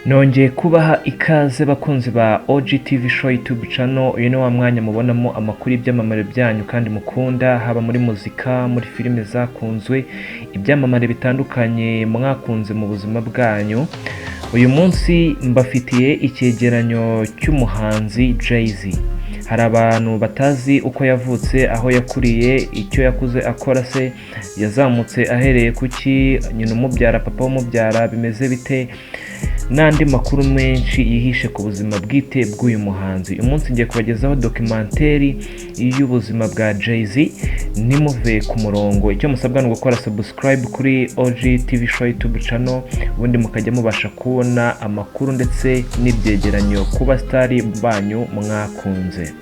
Nongeye kubaha ikaze, bakunzi ba OGTV Show YouTube channel. Uyu ni wa mwanya mubonamo amakuru y'ibyamamare byanyu kandi mukunda, haba muri muzika, muri filime zakunzwe, ibyamamare bitandukanye mwakunze mu buzima bwanyu. Uyu munsi mbafitiye icyegeranyo cy'umuhanzi Jay-Z. Hari abantu batazi uko yavutse, aho yakuriye, icyo yakuze akora, se yazamutse ahereye kuki, nyina umubyara, papa umubyara bimeze bite, n'andi makuru menshi yihishe ku buzima bwite bw'uyu muhanzi. Uyu munsi ngiye kubagezaho documentary y'ubuzima bwa Jay-Z. Ntimuve ku murongo. Icyo musabwa ni ugukora subscribe kuri OG TV Show YouTube channel, ubundi mukajya mubasha kubona amakuru ndetse n'ibyegeranyo ku basitari banyu mwakunze.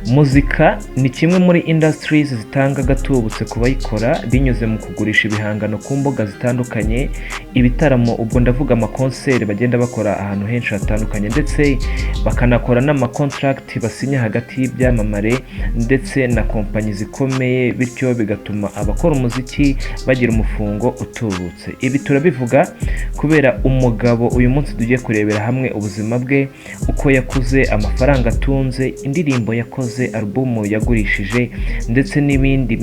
Muzika ni kimwe muri industries zitanga agatubutse ku bayikora binyuze mu kugurisha ibihangano ku mbuga zitandukanye, ibitaramo, ubwo ndavuga amakonseri bagenda bakora ahantu henshi hatandukanye, ndetse bakanakora n'amacontract basinya hagati y'ibyamamare ndetse na kompanyi zikomeye, bityo bigatuma abakora umuziki bagira umufungo utubutse. Ibi turabivuga kubera umugabo uyu munsi tugiye kurebera hamwe ubuzima bwe, uko yakuze, amafaranga atunze, indirimbo yakoze, alubumu yagurishije, ndetse n'ibindi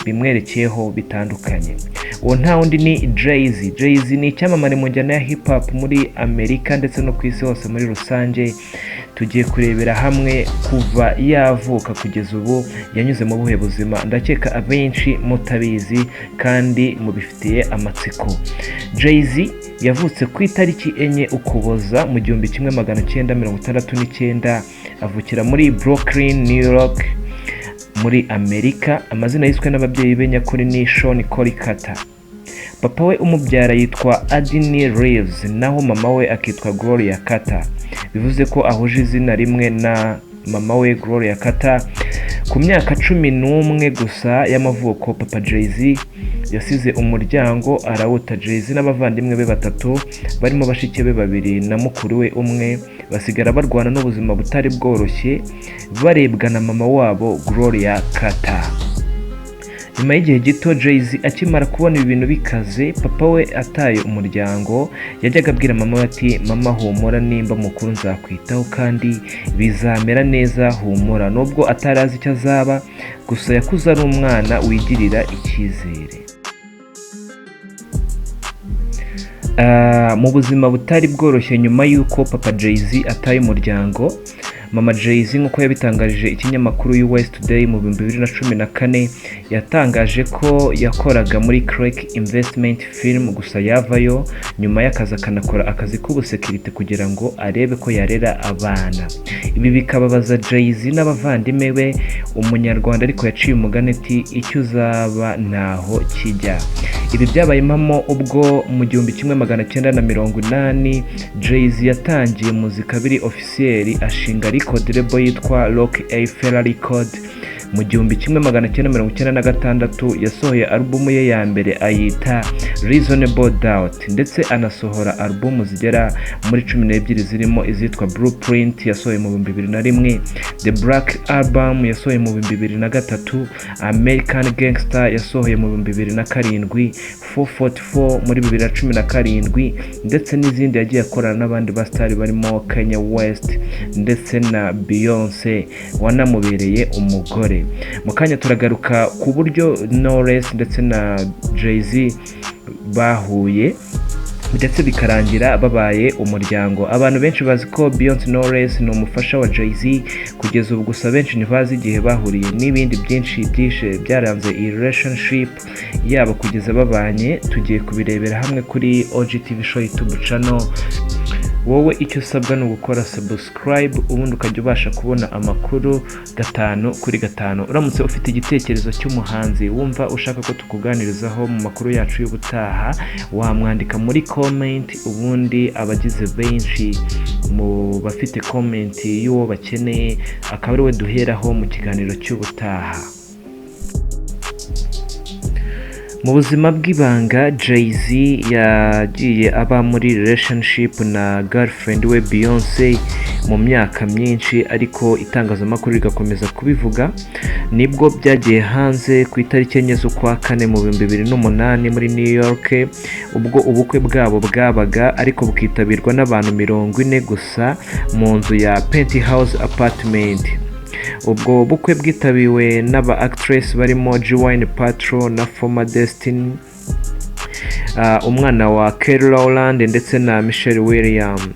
bimwerekeyeho bitandukanye. Uwo nta wundi ni Jay-Z. Jay-Z ni icyamamare mu njyana ya hip hop muri Amerika ndetse no ku isi hose muri rusange. Tugiye kurebera hamwe kuva yavuka kugeza ubu yanyuze mu buhe buzima. Ndakeka abenshi mutabizi kandi mubifitiye amatsiko. Jay-Z yavutse ku itariki 4 Ukuboza mu 1969, avukira muri Brooklyn, New York, muri Amerika. Amazina yiswe n'ababyeyi be nyakuri ni Shawn Corey Carter. Papa we umubyara yitwa Adin Reeves, naho mama we akitwa Gloria Carter, bivuze ko ahuje izina rimwe na mama we Gloria Carter. Ku myaka 11 gusa y'amavuko, papa Jay-Z yasize umuryango arawuta. Jay-Z n'abavandimwe be batatu, barimo bashiki be babiri na mukuru we umwe, basigara barwana n'ubuzima butari bworoshye, barebwa na mama wabo Gloria Carter. Nyuma y'igihe gito Jay-Z akimara kubona ibi bintu bikaze, papa we ataye umuryango, yajyaga abwira mama we ati: "Mama, humura, nimba mukuru nzakwitaho kandi bizamera neza, humura." Nubwo atari azi icyo azaba, gusa yakuze ari umwana wigirira icyizere. Mu buzima butari bworoshye nyuma y'uko papa Jay-Z ataye umuryango, mama Jay-Z, nk'uko yabitangarije ikinyamakuru US Today mu 2014, yatangaje ko yakoraga muri Clark Investment Firm, gusa yavayo nyuma y'akazi akanakora akazi k'ubusekirite kugira ngo arebe ko yarera abana. Ibi bikababaza Jay-Z n'abavandimwe be. Umunyarwanda ariko yaciye umugani ati: "Icyo uzaba ntaho kijya." Ibi byabaye impamo ubwo mu 1980 Jay-Z yatangiye muzika biri officiel, ashinga record label yitwa Roc-A-Fella Record. Mu 1996 yasohoye alubumu ye ya mbere ayita Reasonable Doubt, ndetse anasohora alubumu zigera muri 12, zirimo izitwa Blueprint yasohoye mu 2001, The Black Album yasohoye mu 2003, American Gangster yasohoye mu 2007, 444 muri 2017, ndetse n'izindi yagiye akorana n'abandi basitari barimo Kanye West ndetse na Beyonce wanamubereye umugore. Mu kanya turagaruka ku buryo Knowless ndetse na Jay-Z bahuye ndetse bikarangira babaye umuryango. Abantu benshi bazi ko Beyonce Knowless ni umufasha wa Jay-Z kugeza ubu, gusa benshi ntibazi igihe bahuriye n'ibindi byinshi byinshi byaranze iyi relationship yabo kugeza babanye. Tugiye kubirebera hamwe kuri OGTV Show YouTube channel. Wowe icyo usabwa ni ugukora subscribe, ubundi ukajya ubasha kubona amakuru gatanu kuri gatanu. Uramutse ufite igitekerezo cy'umuhanzi wumva ushaka ko tukuganirizaho mu makuru yacu y'ubutaha, wamwandika muri comment, ubundi abagize benshi mu bafite comment y'uwo bakeneye akaba ari we duheraho mu kiganiro cy'ubutaha. Mu buzima bw'ibanga, Jay-Z yagiye aba muri relationship na girlfriend we Beyonce mu myaka myinshi, ariko itangazamakuru rigakomeza kubivuga. Nibwo byagiye hanze ku itariki 4 z'ukwa kane mu 2008 muri New York, ubwo ubukwe bwabo bwabaga, ariko bukitabirwa n'abantu 40 gusa mu nzu ya Penthouse Apartment. Ubwo bukwe bwitabiwe n'aba actress barimo Gwyneth Paltrow na former Destiny, umwana wa Kelly Rowland, ndetse na Michelle Williams.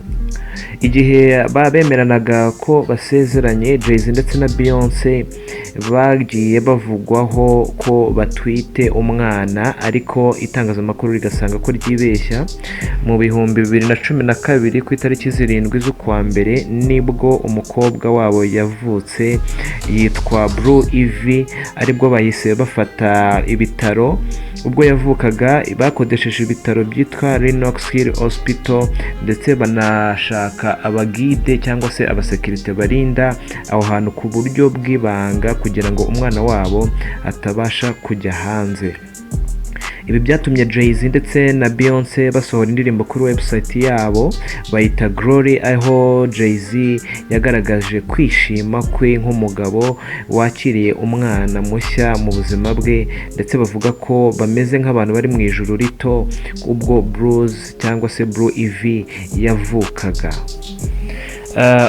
Igihe bemeranaga ko basezeranye, Jay-Z ndetse na Beyonce bagiye bavugwaho ko batwite umwana, ariko itangazamakuru rigasanga ko ryibeshya. Mu 2012, ku itariki 7 z'ukwa mbere, nibwo umukobwa wabo yavutse yitwa Blue Ivy, aribwo bahise bafata ibitaro. Ubwo yavukaga, bakodesheje ibitaro byitwa Lenox Hill Hospital, ndetse banashaka abagide cyangwa se abasekirite barinda aho hantu ku buryo bw'ibanga, kugira ngo umwana wabo atabasha kujya hanze. Ibi byatumye Jay-Z ndetse na Beyonce basohora indirimbo kuri website yabo bayita Glory, aho Jay-Z yagaragaje kwishima kwe nk'umugabo wakiriye umwana mushya mu buzima bwe, ndetse bavuga ko bameze nk'abantu bari mu ijuru rito ubwo Bruce cyangwa se Blue Ivy yavukaga.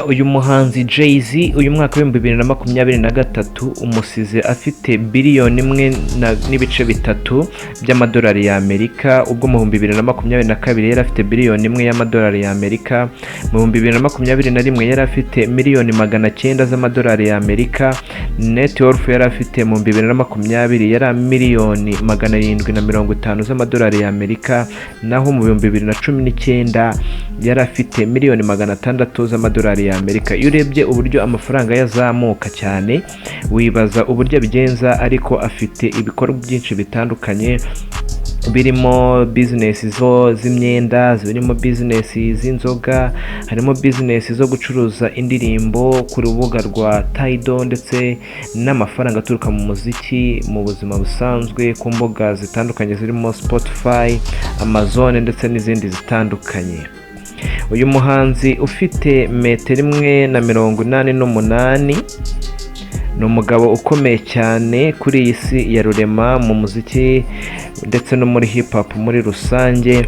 Uyu muhanzi Jay-Z, uyu mwaka w'2023 umusize afite biliyoni 1 n'ibice 3 by'amadolari y'Amerika, ubwo mu 2022 yari afite biliyoni 1 y'amadolari y'Amerika. Mu 2021 yari afite miliyoni 900 z'amadolari y'Amerika. Net worth yari afite mu 2020 yari miliyoni 750 z'amadolari y'Amerika, naho mu 2019 yari afite miliyoni 600 z'amadolari y'Amerika. Iyo urebye uburyo amafaranga ye azamuka cyane, wibaza uburyo abigenza, ariko afite ibikorwa byinshi bitandukanye, birimo bizinesi zo z'imyenda, zirimo bizinesi z'inzoga, harimo bizinesi zo gucuruza indirimbo ku rubuga rwa Tidal, ndetse n'amafaranga aturuka mu muziki mu buzima busanzwe ku mbuga zitandukanye zirimo Spotify, Amazon ndetse n'izindi zitandukanye. Uyu muhanzi ufite metero 1.88 ni umugabo ukomeye cyane kuri iyi si ya rurema mu muziki ndetse no muri hip hop muri rusange.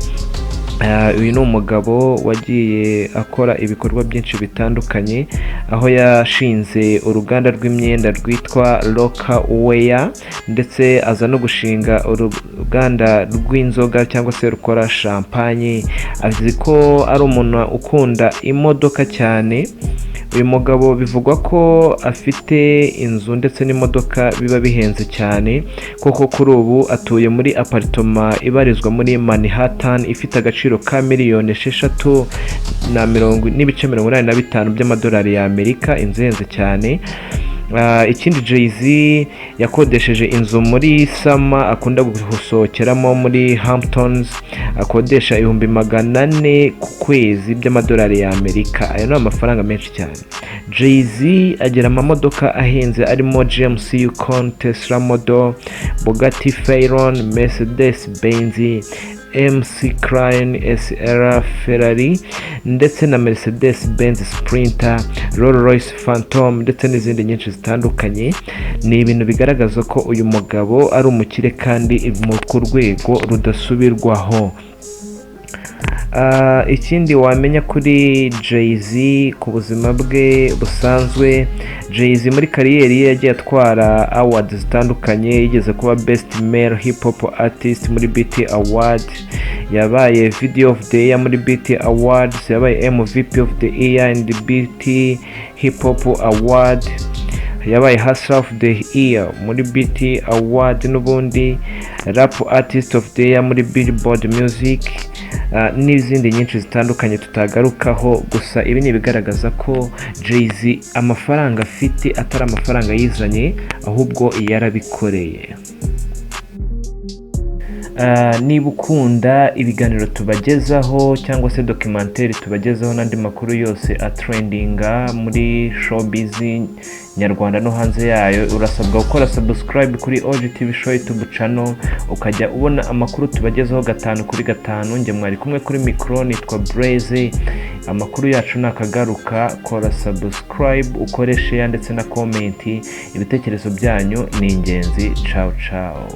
Uyu ni umugabo wagiye akora ibikorwa byinshi bitandukanye, aho yashinze uruganda rw'imyenda rwitwa Rocawear, ndetse aza no gushinga uruganda rw'inzoga cyangwa se rukora champagne. Azi ko ari umuntu ukunda imodoka cyane. Uyu mugabo bivugwa ko afite inzu ndetse n'imodoka biba bihenze cyane koko. Kuri ubu atuye muri apartment ibarizwa muri Manhattan, ifite agaciro ka miliyoni 6 na mirongo n'ibice 85 by'amadolari y'Amerika, inzu ihenze cyane. Ikindi, Jay-Z yakodesheje inzu muri summer akunda gusohokeramo muri Hamptons, akodesha 400,000 ku kwezi by'amadolari y'Amerika. Ayo ni amafaranga menshi cyane. Jay-Z agira amamodoka ahenze arimo GMC Yukon, Tesla Model, Bugatti Veyron, Mercedes Benz McLaren SR, Ferrari ndetse na Mercedes Benz Sprinter, Rolls Royce Phantom ndetse n'izindi nyinshi zitandukanye. Ni ibintu bigaragaza ko uyu mugabo ari umukire kandi ku rwego rudasubirwaho. Ikindi wamenya kuri Jay-Z ku buzima bwe busanzwe, Jay-Z muri kariyeri ye yagiye atwara awards zitandukanye. Yigeze kuba Best Male Hip Hop Artist muri BET Award, yabaye Video of the Year muri BET Awards, yabaye MVP of the Year in the BET Hip Hop Award, yabaye Hustler of the Year muri BET Award, n'ubundi Rap Artist of the Year muri Billboard Music, n'izindi nyinshi zitandukanye tutagarukaho. Gusa ibi ni ibigaragaza ko Jay-Z amafaranga afite atari amafaranga yizanye, ahubwo yarabikoreye. Niba ukunda ibiganiro tubagezaho cyangwa se documentary tubagezaho n'andi makuru yose atrendinga muri showbiz nyarwanda no hanze yayo, urasabwa gukora subscribe kuri OGTV Show YouTube channel, ukajya ubona amakuru tubagezaho gatanu kuri gatanu. Njye mwari kumwe kuri mikoro nitwa Blaze. Amakuru yacu nakagaruka. Kora subscribe, ukore share ndetse na comment. Ibitekerezo byanyu ni ingenzi. Ciao ciao.